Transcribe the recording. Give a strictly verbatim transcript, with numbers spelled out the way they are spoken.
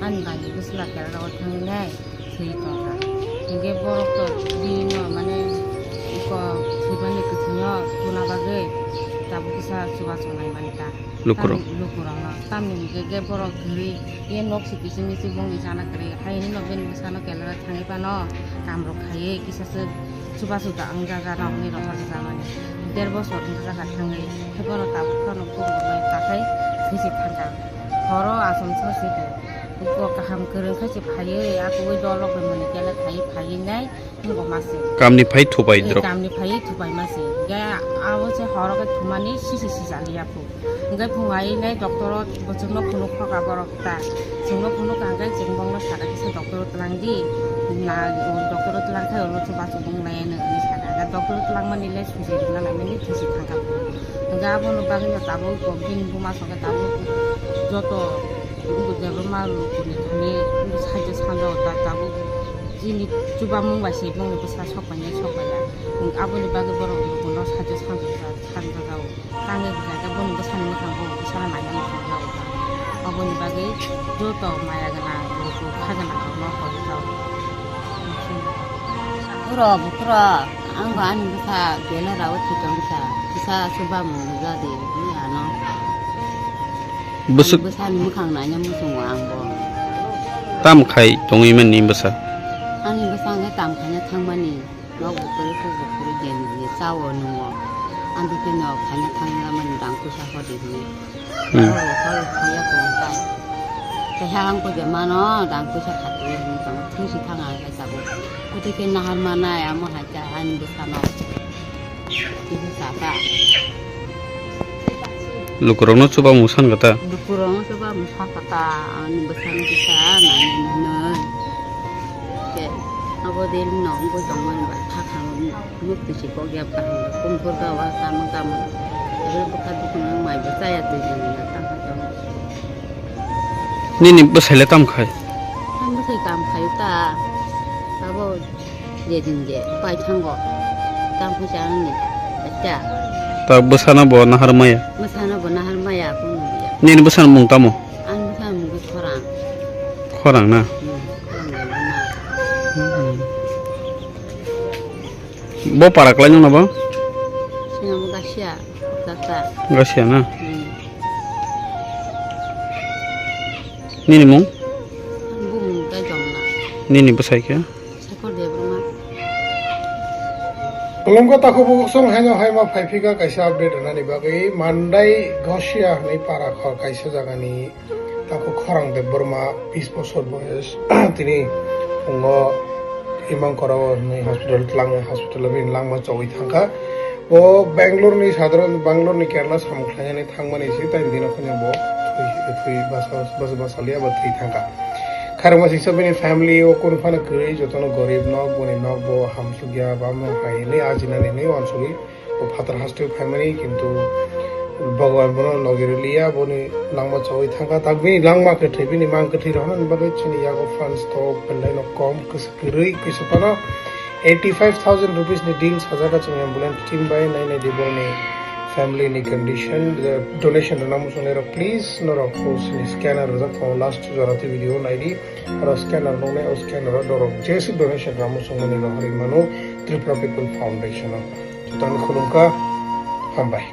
Ani bai bwsla kera rogo thangwi nai thwi tongkha. Hinkhe borok to bini no mane iko thwimani kwthwino tuna bagwi tabuk kisa chubachu nai mani ta. Lukurok. Tamni lukurokno. Tamni hinkhe khe borok kwrwi ye nok si kisi misi bongni chana kwrwi. Hai hwnwi no bini bwsano kelaro thangwi phano kamrok khaiwi kisa swk chubachu da wngjaga nokni rohor jaga mani. Der bosor wngjaga thangwi. Khe bono tabuk phano bongni takhai thwi si thangkha. Horo achomsa si ko kaham kwrwng khe se phaiwi, akugwi dolo bai mani kele phaiwi phaiwi nai, wngbo ma se. Kamni phai thubai drop. Kamni phaiwi thubai ma se. Ga abo se horo khe thumani sisi sijali ya phu. Hingke phung ai nai doctor o bochuk no phunuk kha borok ta. Chwng no phunuk kha hingke chwng bong no saka kisa doctor o twlang di. Na doctor o twlang khai ulo chubachu bong nai nw hinwi saka. Ga doctor o twlang mani le sujai rwna nai mani thisi thangkha. Hingke abo no bagwi no tabuk bini buma songkhe tabuk joto Bujo debra ma lukuni thani, bujo saijo sanjao ta tabuk. Chini chubamung bai se bongni bwsa sok bai nai sok bai ya. Aboni bagwi borok lukuno saijo sanjao ta, sanjao ta o. Tangwi bwsai ta boni bwsani mwkhang bo bwsano naina muchung jao ta. Aboni bagwi joto maya gwnang luku kha gwnang rokno hoi ta o. Buro, buro, ang bo ani bwsa bela rao thwi tong kha. Kisa chubamung jadi, ano. Bwswk- Bwsani mwkhang naina muchungo ang bo. Tam khai tongwi mani bwsa? Ani bwsa hwnkhe tam khaina thangmani. Nok buphuru, kuk buphuru, je je chao nungo. Ang bikhe nok khaina thangmani dang puisa hodi hwnwi. Hmm. Horo, horo, khaya kong tai. Kaisa ang ko je mano dang puisa khatwi hwnwi tong. Thwisi thang ang khe tabuk. Kutu khe nahar manai amo hai khe ani bwsano. Kisa saka. Lukurokno chubamu san kata. Lukurokno chubamu san kata, ani bwsano kisa nani nunui. Ke, abo de no, bo tongmani ba, kha kha, nuk tisi kok ya ba, kum kur ga wa, tamo tamo. Ebe bwkha dukun mai bo chaya twi ni na, tamo tamo. Nini bwsai le tam khai? Ang bwsai tam khai ta. Abo Jedin je pai thango. Tam phaisa ani. Acha. Ta bwsano bo nahar maya? Bwsano bo nahar maya, kunu biya. Nini bwsani mung tamo? Ani bwsani mung khe Khorang. Khorang na? Hmm, Khorang de bwna. Hmm. Bo para kwlai nung na bo? Sina bo gasia, kata. Gasia na? Hmm. Nini mung? Ani bumung khe Jomna. Nini bwsai khe? Sakor Debbarma. Khulumkha takhuk bukhuk song haino haima phaiphika kaisa update rwnani bagwi Mandai Gosia hwnwi para khor kaisa jagani takhuk Khorang Debbarma bis bosor boyos tini phungo imang korao hwnwi hospital twlangwi hospital bini langma chogwi thangkha. Bo Bangalore ni sadharan Bangalore ni Kerala samung khlainani thangmani se tai dino kheno bo thwi, thwi basa, basa, basa liya ba thwi thangkha. Kharma singsa bini family o kunu phano kwrwi jotono gorib nok, boni nok bo hamsukya, bamo hai hinwi ajinani hinwi uansugwi bo phatar hasteo phaimani, kintu Bhagwan bono logi rwliya, boni langma chogwi thangkha. Tak bini langma kwthwi, bini mang kwthwi rohornani bagwi chini yago funds to belai no kom kwrwi kisa phano eighty five thousand rupees ni deal sajak, chwng ambulance team bai nainai di boni family ni condition, donation rwna muchungnai rok please norok sini scanner rwjak tongo last jora twi video naidi, oro scanner nuknai o scanner o norok jesi donation rwna muchungmani rohorwi mano Tripura People Foundation o. Jotono khulumkha, hambai.